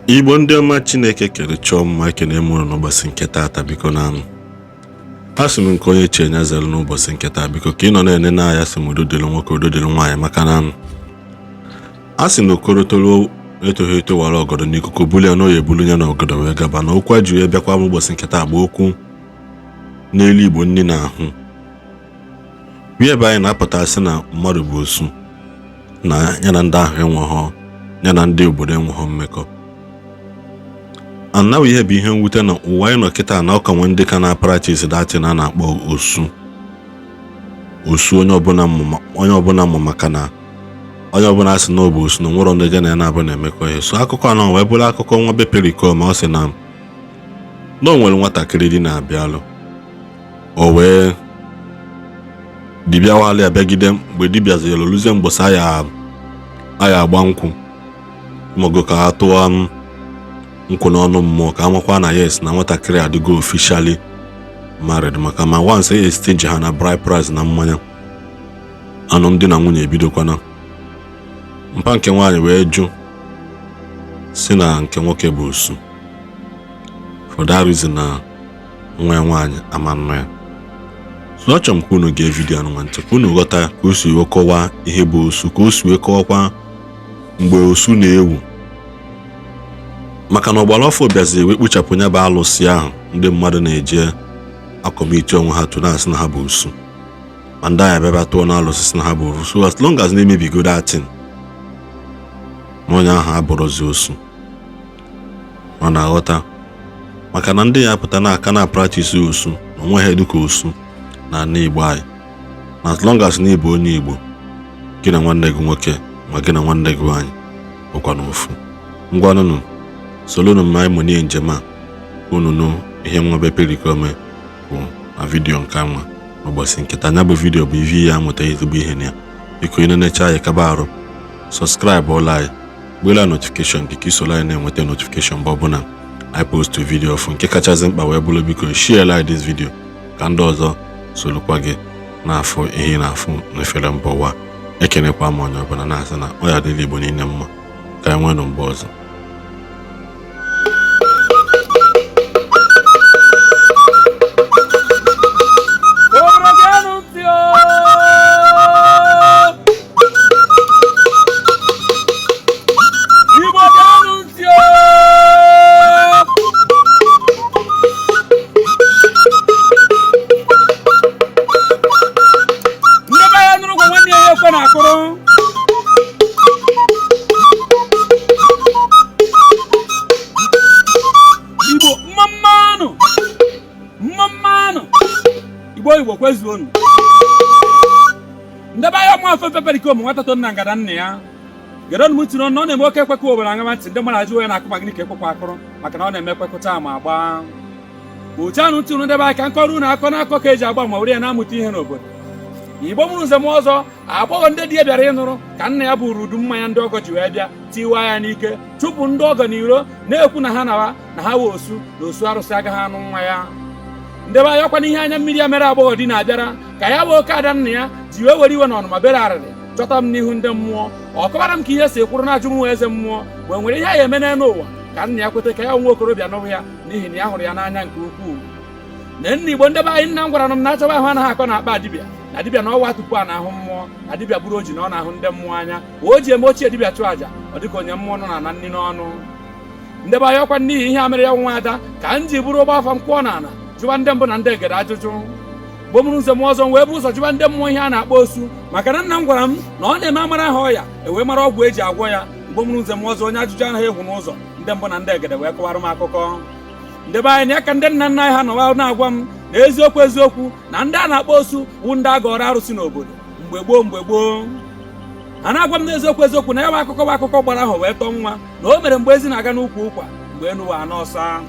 Igbo ndị ọma Chineke kere chọọ mma, ekene m unu n'ụbọchị nke taata. Biko na anụ asị m nke onye chi enya zere n'ụbọchị nke taa. Biko ka ị nọ na-ene n'anya, sị m udo dịrị nwoke, udo dịrị nwaanyị, maka na a sị na okoro toro etoghị eto wara ọgọdọ n'ikuku bulu ya na oyi ebulu ya na ọgọdọ wee gaba. Na okwu a ji wee bịakwa m ụbọchị nke taa bụ okwu n'elu Igbo nni na ahụ bịa ebe anyị na-apụta sị na mmadụ bụ osu, na ya na ndị ahụ enweghọ, ya na ndị obodo enweghọ mmekọ. Anaghị ihe bụ ihe mwute na ụwa anyị nọ kịta na ọka nwe ndị ka na-apractice that thing a na-akpọ osu. Osu onye ọbụla mụ, maka na onye ọbụla sị na ọ bụ osu na nwere ndị ya na ya na-abụ na-emekọ ihe. So akụkọ anọ wee bụrụ akụkọ nwa be Pericoma. Ọ sị na o nwere nwatakịrị di na-abịalụ, o wee dibịa wala ya bịagide. Mgbe dibịa ziri luzie mgbọsị aya agba nkwụ maọgụ ka a tụọ nkwụ n'ọnụ mmụọ, ka amakwa na yes, na nwatakịrị adịgo officially married, maka ma once e exchange ha na bride price na mmanya, alụmdi na nwunye ebidokwana. Mpa nke nwaanyị wee jụ si na nke nwoke bụ osu, for that reason na nwa ya nwaanyị ama nnụ ya. So achọrọ m ka unu gee video anụnwa ntị, ka unu ghọta ka o si wee kọwaa ihe bụ osu, ka o si wee kọwakwa mgbe osu na-ewu, maka na ọgbara ọfọ bịaziri wee kpuchapụ ya bụ alụsị ahụ ndị mmadụ na-eje acommit onwe ha tụ na-asị na ha bụ osu, ma ndị agha bịabịa tụọ na alụsị sị na ha bụ osu. As long as na-emebigo that thing, na onye ahụ abụrụzi osu. Ọ na-aghọta maka na ndị ya apụta na-aka na practice osu na onwe ha dịka osu na ala Igbo anyị, na as long as na ịbụ onye Igbo, gị na nwanne gị nwoke ma gị na nwanne gị nwaanyị bụkwa n'ofu. Ngwanụnụ, solunu m anyị mụnye njem a, unu nụ ihe nwa be Pericoma bụ na video nke nwa n'ụbọchị nkịta. Anya bụ video bụ ivi ya amụta ezigbo ihe na ya. Biko ị na-enecha anyị, kaba arụ subscribe ụlọ anyị, gbela notification gị ka isoro anyị na-enweta notification mgbe ọbụla anyị post video ọfụ. Nke kachasị mkpa wee bụrụ, biko share like this video ka ndị ọzọ solukwa gị na-afụ ihe ị na-afụ n'efere mba ụwa. Ekenekwa m onye ọbụla na-asị na ọ ya adịla Igbo niile mma. Ka anyị nweenụ mgbe ọzọ. Obodo, geenụ ntị o! Igbo, geenụ ntị o! Ndị be ya nụrụ gwa nwanne ya ekwe na-akụrụ. Igbo, mma mmanụ, mma mmanụ. Igbo, Igbo kwezuonu. Ndebe anya ọmụ afọ Pericoma nwata to nna ngada nna ya gere m ntị. N'ọnụ ọ na-eme oke ekwekọ obodo aṅama ntị. Ndị mmadụ ajụ ya na-akụ ma gịnị ka ekwekwa akụrụ, maka na ọ na-eme ekwekọta ma agba ochanụ ntị unu. Ndebe anya ka nkọrọ unu akọ na-akọ ka eji agba ma were ya na-amụta ihe n'obodo Igbo. Mụrụ nze m ọzọ, agbọghọ ndị di ya bịara ịnụrụ ka nna ya buru udu mmanya ndị ọgọ ji wee bịa tiwa ya n'ike, chụpụ ndị ọgọ n'iro, na-ekwu na ha nawa, na ha wee osu na osu arụsị agaghị anụ nwa ya. Ndebe anya ọkwa n'ihe anya mmiri ya mere agbọghọ di na-abịara ka ya bụ oke ada nna ya ji wee were iwe na ọnụma bere arịrị chọta m n'ihu ndị mmụọ. Ọ kọwara m ka ihe si kwụrụ na ajụ m eze mmụọ mgbe nwere ihe a ya eme n'elu ụwa ka nna ya kweta ka ya nwa okorobịa nụrụ ya, n'ihi na ya hụrụ ya n'anya nke ukwuu. Na nna Igbo, ndebe anyị, nna m gwara m na achọba ahụ anaghị akọ na akpa dibịa na dibịa na ọwa tupu a na-ahụ mmụọ, na dibịa bụrụ oji na ọ na-ahụ ndị mmụọ anya. O ji eme ochie dibịa chụọ àjà, ọ dịka onye mmụọ nọ na nni n'ọnụ. Ndebe anya ọkwa n'ihi ihe a mere ya nwa ada ka m ji bụrụ ụgbọ afọ m kwụọ n'ala jụwa ndị mbụ na ndị egede ajụjụ. Mgbe mụrụ nze m ọzọ, m wee bụ ụzọ jụwa ndị mmụọ ihe a na-akpọ osu, maka na nna m gwara m na ọ na-eme amara ha ọya e wee mara ọgwụ eji agwọ ya. Mgbe mụrụ nze m ọzọ, onye ajụjụ anaghị ehu n'ụzọ, ndị mbụ na ndị egede wee kọwara m akụkọ. Ndebe anyị na ya ka ndị nna nna anyị ha nọwa na-agwa m na eziokwu eziokwu na ndị a na-akpọ osu wụ ndị a gọrọ arụsị n'obodo mgbe gboo. Mgbe gboo a na-agwa m n'eziokwu eziokwu na ya bụ akụkọ bụ akụkọ gbara ahụ wee tọọ nwa na o mere mgbe ezi na-aga n'ukwu ụkwa mgbe enu wa n'ọsa.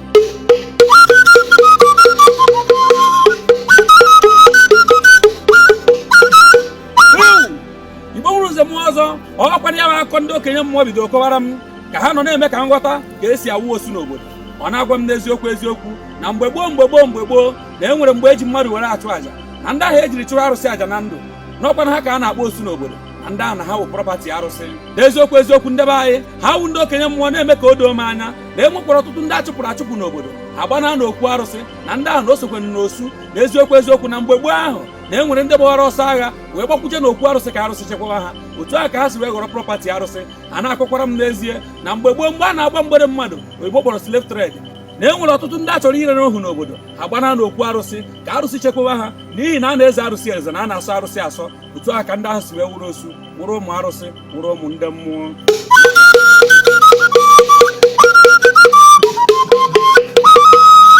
Igbo nwụrụ nze mmụọ ọzọ, ọkwana ya bụ akụkọ ndị okenye mmụọ bidoro kọwara m ka ha nọ na-eme ka m ghọta ka esi awụ osu n'obodo. Ọ na-agwa m n'eziokwu eziokwu na mgbe gboo, mgbe gboo, mgbe gboo, na e nwere mgbe eji mmadụ were achụ àjà, na ndị ahụ ejiri chụrụ arụsị àjà na ndụ n'ọkwana ha ka a na-akpọ osu n'obodo. Na ndị ahụ na ha wụ property arụsị. N'eziokwu eziokwu, ndebe anyị, ha wụ ndị okenye mmụọ na-eme ka o doo m anya na enwekwara ọtụtụ ndị achụpụrụ achụpụ n'obodo agbana na okwu arụsị, na ndị ahụ na o sokwenụ n'osu. Na eziokwu eziokwu, na mgbe gboo ahụ na e nwere ndị gbawara ọsọ agha wee gbakwuje n'okwu arụsị ka arụsị chekwaba ha. Otu a ka ha si wee ghọrọ property arụsị. A na-akọkwara m n'ezie na mgbe gboo, mgbe a na-agba mgbere mmadụ, oyibo kpọrọ slave trade, na e nwere ọtụtụ ndị a chọrọ ire ohu n'obodo agbana n'okwu arụsị ka arụsị chekwaba ha, n'ihi na a na-eze arụsị eze, na a na-asọ arụsị asọ. Otu a ka ndị ahụ si wee wụrụ osu, wụrụ ụmụ arụsị, wụrụ ụmụ ndị mmụọ.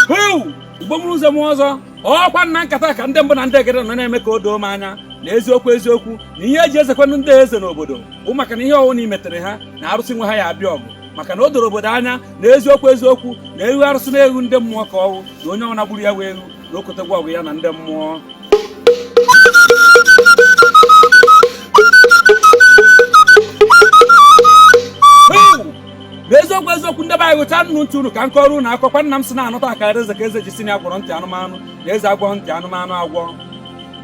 Huu! Igbo mụrụ ụzọ mụọ ọzọ, ọkwa nna nkata ka ndị mbụ na ndị egede nọ na-eme ka o doo m anya na eziokwu eziokwu na ihe eji ezekwanụ ndị eze n'obodo bụ maka na ihe ọwụ na imetere ha na arụsị nwe ha ya abịa ọgụ, maka na o doro obodo anya na eziokwu eziokwu na ewu arụsị na ewu ndị mmụọ ka ọwụ, na onye ọbụla gburu ya wee ewu na okotegwu ọgụ ya na ndị mmụọ. N'eziokwu eziokwu, ndị be anyị, gụcha nnụ ntị unu ka m kọrọ unu akọkwa. Nna m si na-anụta akara eze ka eze ji si na ya gwọrọ ntị anụmanụ, na eze agwọ ntị anụmanụ agwọ.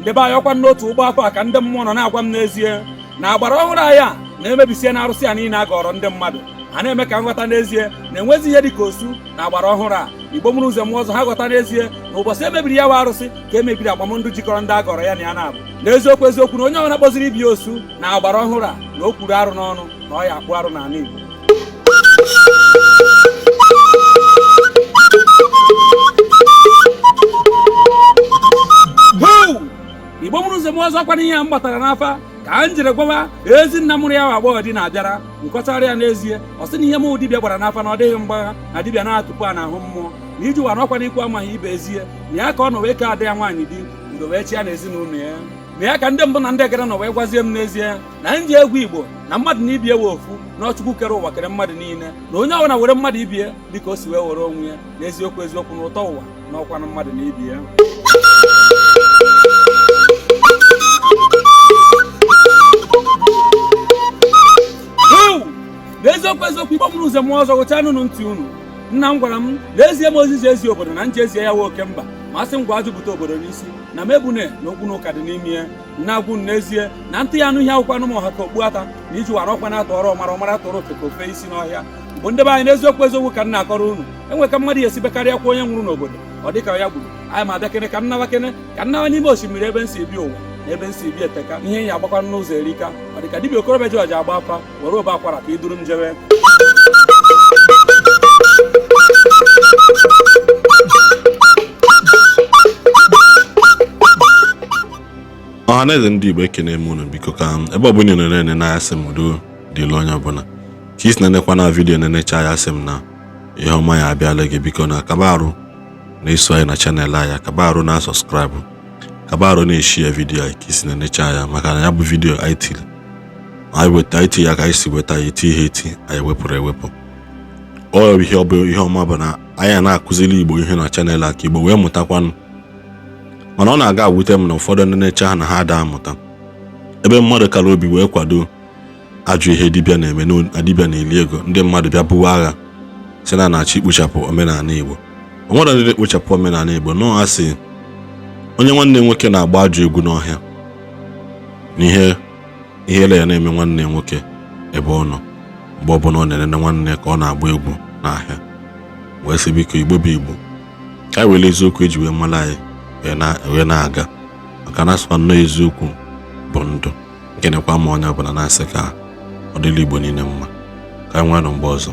Ndị be anyị, ọkwa n'otu ụgbọ afọ a ka ndị mmụọ nọ na-agwa m n'ezie na agbara ọhụrụ anyị a na-emebisie na arụsị a niile a gọrọ ndị mmadụ. Ha na-eme ka m ghọta n'ezie na enwezi ihe dị ka osu na agbara ọhụrụ a. Igbo mụrụ ụzọ mụọ ọzọ, ha ghọta n'ezie na ụbọchị emebiri ya wa arụsị ka emebiri agbamndụ jikọrọ ndị a gọrọ ya na ya na-abụ. N'eziokwu eziokwu, na onye ọbụla kpọziri ibi osu na agbara ọhụrụ a, na o kwuru arụ n'ọnụ, na ọ ya akpụ arụ n'ala Igbo. Igbo mụrụ ụzọ mụọ ọzọ, kwana ihe a m gbatara n'afa ka m jere gwawa ezi nna mụrụ ya agbọghọ di na-abịara nkọchara ya. N'ezie, ọ sị na ihe m dibịa gbara n'afa na ọ dịghị mgbagha, na dibịa na-atụpụ a n'ahụ mmụọ, na iji wa n'ọkwa n'ikwu amaghị ibe ezie na ya ka ọ nọ wee ka ada ya nwaanyị di udo wee chịa na ezinụlọ ya. Na ya ka ndị mbụ na ndị egere nọ wee gwazie m n'ezie na ndị egwu Igbo na mmadụ na ibie wee ofu, na Chukwu kere ụwa kere mmadụ niile, na onye ọbụla were mmadụ ibie dịka o si wee were onwe ya. N'eziokwu eziokwu, na ụtọ ụwa na ọkwanụ mmadụ na ibie. N'eziokwu eziokwu, Igbo mụrụ ụzọ mụọ ọzọ, gụchaa nụnụ ntị unu. Nna m gwara m n'ezie m ozizi ezi obodo na nje ezie ya wee oke mba ma asị m gwa jupụta obodo n'isi na m ebune na okwu na ụka dị n'ime ya. Nna agwụ n'ezie na ntị ya anụ ihe akwụkwọ anụm ọha ka okpu ata na iji wara ọkwa na-atụ ọrụ ọmara ọmara tụrụ ofe ka ofe isi n'ọhịa. Mgbe ndị be anyị, n'eziokwu eziokwu ka m na-akọrọ unu, enwe ka mmadụ ya esi bekarịa kwa onye nwụrụ n'obodo ọ dị ka ya gburu anyị ma abịa kene ka nnawa kene ka nnawa n'ime osimiri ebe nsi ebi ụwa na ebe nsi ebi eteka ihe ya agbakwa n'ụzọ erika. Ọ dị ka dibịa okorobịa ji ọja agba afa were ụba akwara ka iduru m jebe. Ọha na eze ndị Igbo, ekene m unu. Biko, ka ebe ọbụla ị nọ na-ene n'anya, sị m udo dịrị onye ọbụla. Ka isi na-enekwa na video na-enecha ya, sị m na ihe ọma ya abịala gị. Biko, na kaba arụ na-eso anyị na channel anyị, kaba arụ na subscribe, kaba arụ na-eshare video anyị ka isi na-enecha ya, maka na ya bụ video anyị tiri, anyị weta anyị ti ya ka anyị si weta ya eti ihe eti anyị wepụrụ ewepụ. Ọ ihe ọ bụ ihe ọma bụ na anyị na-akụziri Igbo ihe na channel a ka Igbo wee mụtakwanụ, mana ọ na-aga agwute m na ụfọdụ ndị na-eche ha na ha ada amụta. Ebe mmadụ kara obi wee kwado ajọ ihe dibịa na-eme na dibịa na-eli ego ndị mmadụ, bịa buwa agha si na na-achọ ikpochapụ omenala Igbo. O nwere ndị na-ekpochapụ omenala Igbo nọọ asị onye nwanne nwoke na-agba ajọ egwu n'ọhịa na ihe ihere ya na-eme nwanne nwoke ebe ọ nọ mgbe ọbụla ọ na-enene nwanne ka ọ na-agba egwu n'ahịa. Wee sị, biko, Igbo bụ Igbo, ka anyị were eziokwu eji wee mara anyị wee na-aga, maka na asịkwa nnọọ eziokwu bụ ndụ. Nkenekwa ma onye ọbụla na-asị ka ọ dịrị Igbo niile mma. Ka anyị nwee nụ mgbe ọzọ.